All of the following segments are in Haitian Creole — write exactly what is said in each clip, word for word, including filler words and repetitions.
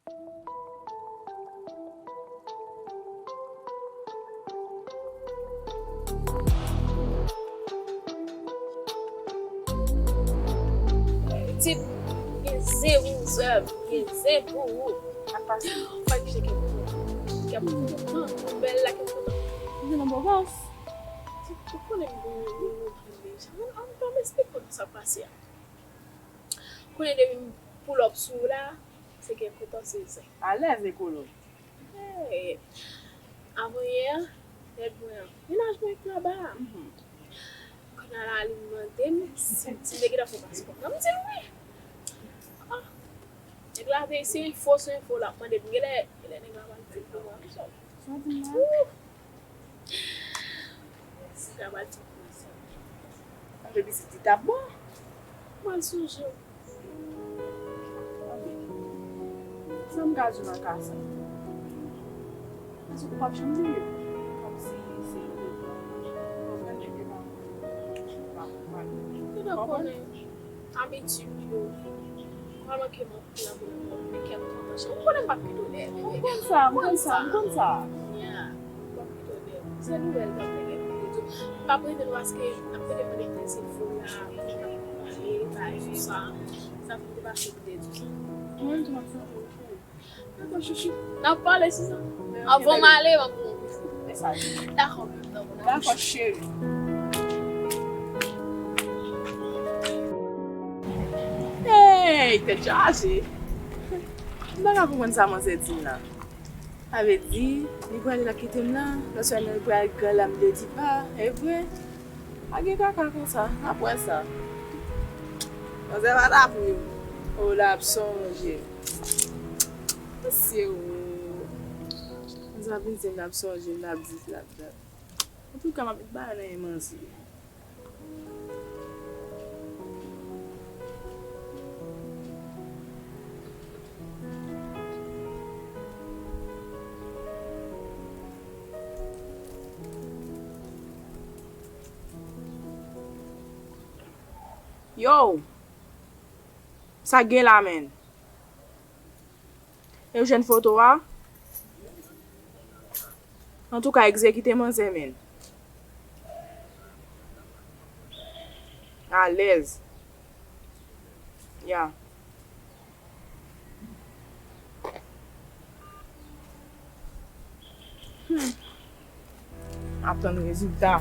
Pitit, gen zen pou ou, sè m, gen zen pou ou. Sa k pase? Fòk cheke pou ou. Kè m kontan, bèl la kè m kontan. M gen nan bò gòs. Pitit, ou konnen m gen yon, yon, yon, yon, yon, an, an, an, m esplike w sa k pase a. Konnen depi m pull up sou ou la, se gen kontan se zen. Alèz, Ekolo. Hey, avanyè, nèg mwen an, mennaj mwen k anba a. Mhm. Kounye a la, li mande m si, si m te gentan fè paspò. Mwen, m di l wi. Ah, nèg la te, se enfo sou enfo l ap mande m. Genlè, genlè nèg la pral di l pou mwen, m sòt. Sa di m la? Ouh. Travay ti kòmanse. Anpe pitit li t ap bon. Mwen sonje w. Anpe. Sa m ka di w nan ka sa? Paske ou p ap janm bliye. Kòmsi se ou te pran. Konprann nèg yo pa. Pa konprann. Ou ta konnen abitid yo. Kòman ke mwen Ou konn sa, m konn sa, m konn sa, m konn sa. Se nouvèl m ap tande pou te di w. M p ap rete non paske n ap tande mande m te se fo la, pou n ap pale, bagay sou sa. Sa fè m te pase pou te di w. Mwen menm tou m ap sonje w tou. Dakò, chouchou. N ap pale sou sa. Anvan m ale, m ap Dakò, dakò, cheri. Hey, tèt chaje. M pa ka konprann sa manzè di m la. Sa vle di, li prale l ap kite m la, lòt semèn nan li pral gran la m de di pa, e vre? Pa gen kaka konsa, n ap wè sa. Manzè pa t ap ri m. O, l ap sonje m. Mesye o. Sa vle di m l ap sonje m, l ap di, l ap dat. Antouka, m ap met bagay nan men manzè. Yo! Sa gen la, menn? Eugène foto a. Antouka, egzekite manzè, menn. Alèz. Ya. Hmm. Atann rezilta.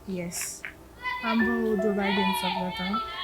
Yes. An bon, Joe Biden san pran tan.